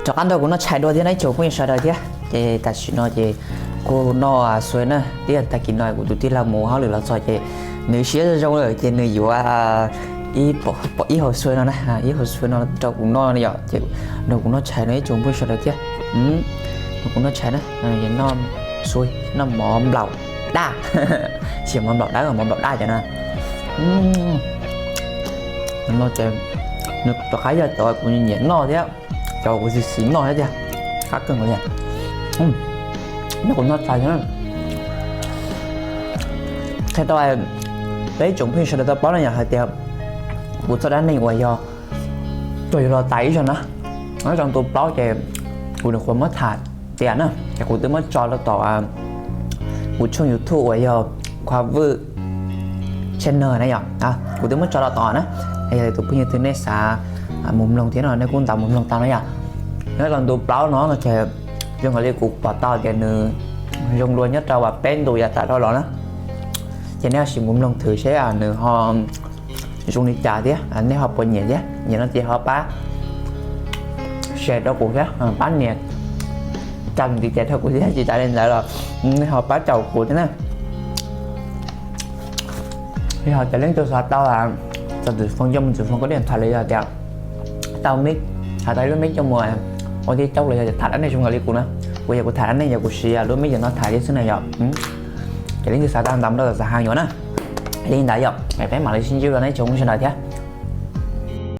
Rov qab nrog kuv noj tshais dua thiab na ib tsoom phooj ywg sawv daws thiab. Ces tam sim no ces kuv noj xuav na, twb yog tag kis no kuv tus tij laug mus hauj lwm los txog ces nws siab zoo lawm ces nws yuav ib hau xuav no na, ib hau xuav no rau kuv noj yom, ces nrog kuv noj tshais no ib tsoom phooj ywg sawv daws thiab. Nrog kuv noj tshais na, noj xuav, noj mov nplaum daj, tsis yog mov nplaum daj, mov nplaum daj cov na. No ces nws rov qab yog cov kuv nyiam noj thiab, cov kuv xis xis noj thiab tiag, qab kawg nkaus li. Nrog kuv noj tshais na. Qhia rau peb ib tsoom phooj ywg sawv daws tau paub na yom hais tias kuv txoj dab neeg uas yog tuag yuav los tas ib zaug na, ib zaug ntu plaub ces kuv nyuam qhuav muab tham tias na, ces kuv twb muab tso rau tom kuv tshooj YouTube uas yog Khuav Vwj channel na yom, kuv twb muab tso rau tom na. Yog tus phooj ywg twg nej xav mus mloog thiab no nej kuj ntaus mus mloog tau na yom. Nyob rau ntu plaub no no ces zoo nkaus li kuv pom tau tias nws zoo dua nyob rau peb ntu yav tas dhau los na. Ces nej ho sim mus mloog thwm seb nws ho zoo li cas thiab nej ho puas nyiam thiab. Nyiam no ces ho pab share rau kuv thiab, pab nias cov ntiv tes rau kuv thiab, tsis tas li ntawd los nej ho pab caum kuv thiab na. Yog tias leej twg xav tau txog tus foos coj mus tus foos koj diam tham li yog tias tau mib, hais tau ib lub mib coj mus ua tib caub los yog tham dab neeg zoo nkaus li kuv na. Kuv yog kuv tham dab neeg yog kuv siv lub mib yog no tham thiab xwb na yom. Ces leej twg xav tau ntawm no xav hais yuav na. Li ntawd yom, peb mam li sib ntsib dua na ib tsoom phooj ywg sawv daws thiab.